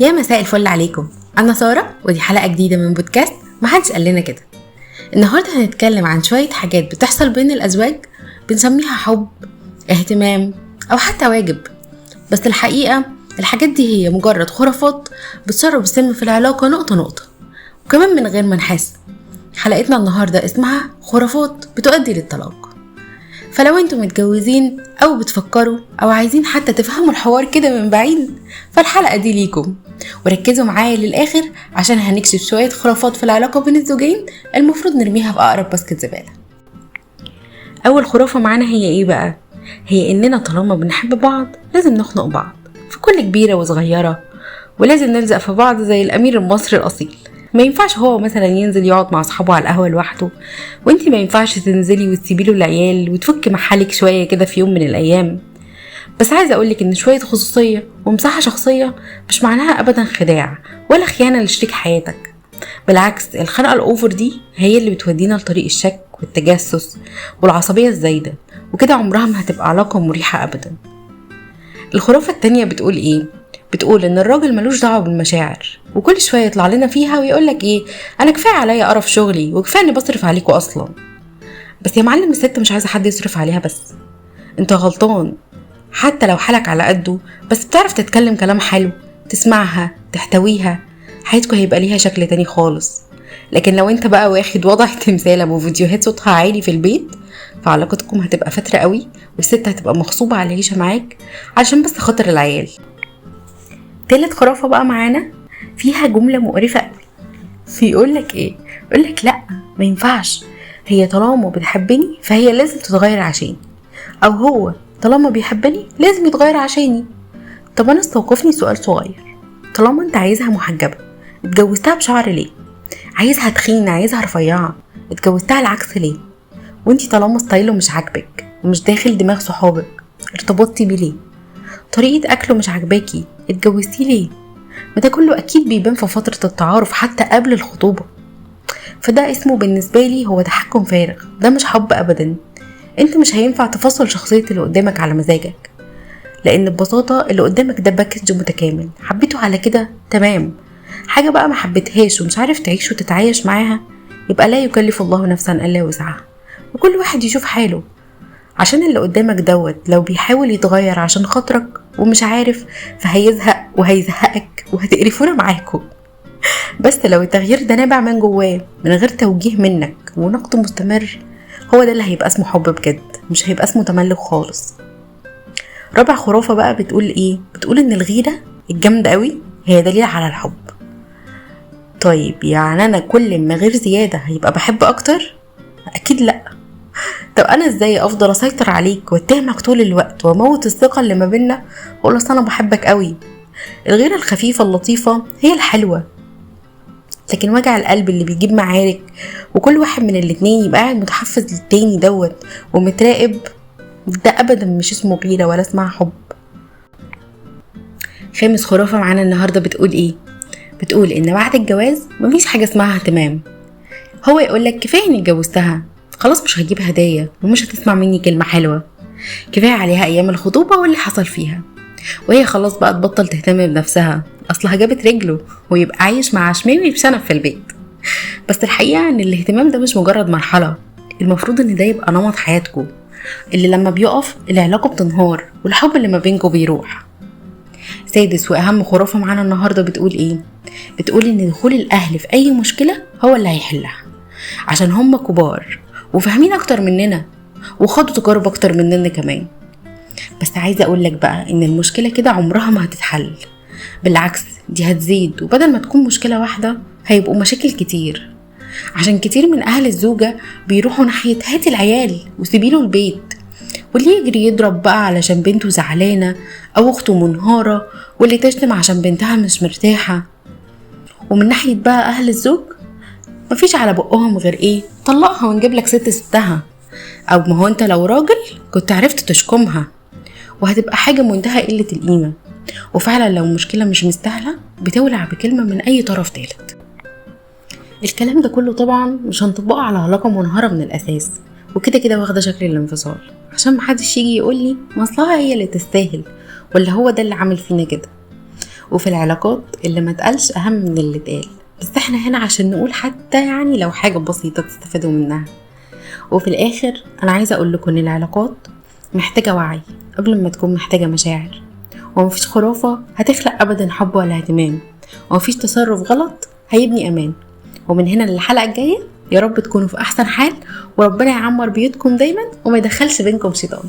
يا مساء الفل عليكم، أنا سارة ودي حلقة جديدة من بودكاست محدش قال لنا كده. النهاردة هنتكلم عن شوية حاجات بتحصل بين الأزواج بنسميها حب، اهتمام، أو حتى واجب، بس الحقيقة الحاجات دي هي مجرد خرافات بتسرب السم في العلاقة نقطة نقطة، وكمان من غير ما نحس. حلقتنا النهاردة اسمها خرافات بتؤدي للطلاق. فلو انتم متجوزين او بتفكروا او عايزين حتى تفهموا الحوار كده من بعيد فالحلقة دي ليكم، وركزوا معايا للآخر عشان هنكشف شوية خرافات في العلاقة بين الزوجين المفروض نرميها في أقرب باسكت زبالة. أول خرافة معانا هي ايه بقى؟ هي اننا طالما بنحب بعض لازم نخنق بعض في كل كبيرة وصغيرة، ولازم نلزق في بعض زي الأمير المصري الأصيل. ما ينفعش هو مثلا ينزل يقعد مع اصحابه على القهوة لوحده، وانتي ما ينفعش تنزلي وتسيبي له العيال وتفكي محلك شوية كده في يوم من الايام. بس عايزه اقولك ان شوية خصوصية ومساحة شخصية مش معناها ابدا خداع ولا خيانة لشريك حياتك. بالعكس، الخناقة ال over دي هي اللي بتودينا لطريق الشك والتجسس والعصبية الزايدة، وكده عمرها ما هتبقى علاقة مريحه ابدا. الخرافة التانية بتقول ايه؟ بتقول ان الراجل ملوش دعوه بالمشاعر، وكل شوية يطلع لنا فيها ويقولك ايه، انا كفاية عليا قرف شغلي وكفاية اني بصرف عليكوا اصلا. بس يا معلم، الست مش عايزه حد يصرف عليها بس. انت غلطان، حتى لو حالك على قده بس بتعرف تتكلم كلام حلو، تسمعها، تحتويها، حياتكوا هيبقى ليها شكل تاني خالص. لكن لو انت بقى واخد وضع تمثال ابو فيديوهات صوتها عالي في البيت، فعلاقتكم هتبقى فترة قوي، والست هتبقى مغصوبه على العيشة معاك علشان بس خاطر العيال. تالت خرافة بقى معانا فيها جملة مقرفة قوي، فيقولك ايه؟ يقولك لا ما ينفعش، هي طالما بتحبني فهي لازم تتغير عشاني، او هو طالما بيحبني لازم يتغير عشاني. طب انا استوقفني سؤال صغير، طالما انت عايزها محجبة اتجوزتها بشعر ليه؟ عايزها تخينة، عايزها رفيعة، اتجوزتها العكس ليه؟ وانتي طالما ستايله مش عاجبك ومش داخل دماغ صحابك ارتبطتي بيه ليه؟ طريقة أكله مش عجباكي اتجوزتيه ليه؟ ما ده كله أكيد بيبان في فترة التعارف حتى قبل الخطوبة. فده اسمه بالنسبة لي هو تحكم فارغ، ده مش حب أبدا. انت مش هينفع تفصل شخصية اللي قدامك على مزاجك، لأن ببساطة اللي قدامك ده package متكامل، حبيته على كده تمام، حاجة بقى ما حبيتهاش ومش عارف تعيش وتتعايش معاها يبقى لا يكلف الله نفسا إلا وسعها، وكل واحد يشوف حاله. عشان اللي قدامك دوت لو بيحاول يتغير عشان خاطرك ومش عارف فهيزهق وهيزهقك وهتقرفونا معاكم. بس لو التغيير ده نابع من جواه من غير توجيه منك ونقد مستمر، هو ده اللي هيبقى اسمه حب بجد، مش هيبقى اسمه تملك خالص. رابع خرافة بقى بتقول ايه؟ بتقول ان الغيرة الجامدة قوي هي دليل على الحب. طيب يعني انا كل ما غير زيادة هيبقى بحب اكتر؟ اكيد لا. طب انا ازاي افضل اسيطر عليك واتهمك طول الوقت واموت الثقة اللي ما بينا واقول اصل انا بحبك قوي؟ الغيرة الخفيفة اللطيفة هي الحلوة، لكن وجع القلب اللي بيجيب معارك وكل واحد من الاتنين يبقى قاعد متحفز للتاني دوت ومتراقب، ده ابدا مش اسمه غيره ولا اسمها حب. خامس خرافه معانا النهارده بتقول ايه؟ بتقول ان بعد الجواز مفيش حاجة اسمها اهتمام. هو يقولك كفاية اني اتجوزتها خلاص، مش هجيب هدايا ومش هتسمع مني كلمة حلوة، كفاية عليها أيام الخطوبة واللي حصل فيها، وهي خلاص بقى تبطل تهتم بنفسها، أصلها جابت رجله، ويبقى عايش مع عشماوي بشنب في البيت. بس الحقيقة إن الاهتمام ده مش مجرد مرحلة، المفروض إن ده يبقى نمط حياتكم اللي لما بيقف العلاقة بتنهار والحب اللي ما بينكم بيروح. سادس وأهم خرافة معانا النهاردة بتقول إيه؟ بتقول إن دخول الأهل في أي مشكلة هو اللي هيحلها، عشان هم كبار وفاهمين اكتر مننا وخدوا تجارب اكتر مننا كمان. بس عايزه اقولك بقى ان المشكلة كده عمرها ما هتتحل، بالعكس دي هتزيد، وبدل ما تكون مشكلة واحدة هيبقوا مشاكل كتير، عشان كتير من اهل الزوجة بيروحوا ناحية هاتي العيال وسيبيله البيت، واللي يجري يضرب بقى علشان بنته زعلانة او اخته منهاره، واللي تشتم عشان بنتها مش مرتاحة. ومن ناحية بقى اهل الزوج مفيش على بقهم غير ايه؟ طلقها ونجيب لك ست ستها، او ما هو انت لو راجل كنت عرفت تشكمها، وهتبقى حاجة منتهى قلة القيمة. وفعلا لو مشكلة مش مستاهلة بتولع بكلمة من اي طرف تالت. الكلام ده كله طبعا مش هنطبقه على علاقة منهارة من الاساس، وكده كده واخدة شكل الانفصال، عشان محدش يجي يقولي مصلها هي اللي تستاهل ولا هو ده اللي عامل فينا كده. وفي العلاقات اللي ما تقالش اهم من اللي اتقال، بس احنا هنا عشان نقول حتى يعني لو حاجة بسيطة تستفادوا منها. وفي الاخر انا عايزة اقول لكم ان العلاقات محتاجة وعي قبل ما تكون محتاجة مشاعر، ومفيش خرافة هتخلق ابدا حب ولا اهتمام، ومفيش تصرف غلط هيبني امان. ومن هنا للحلقة الجاية يا رب تكونوا في احسن حال، وربنا يعمر بيوتكم دايما وما يدخلش بينكم شيطان.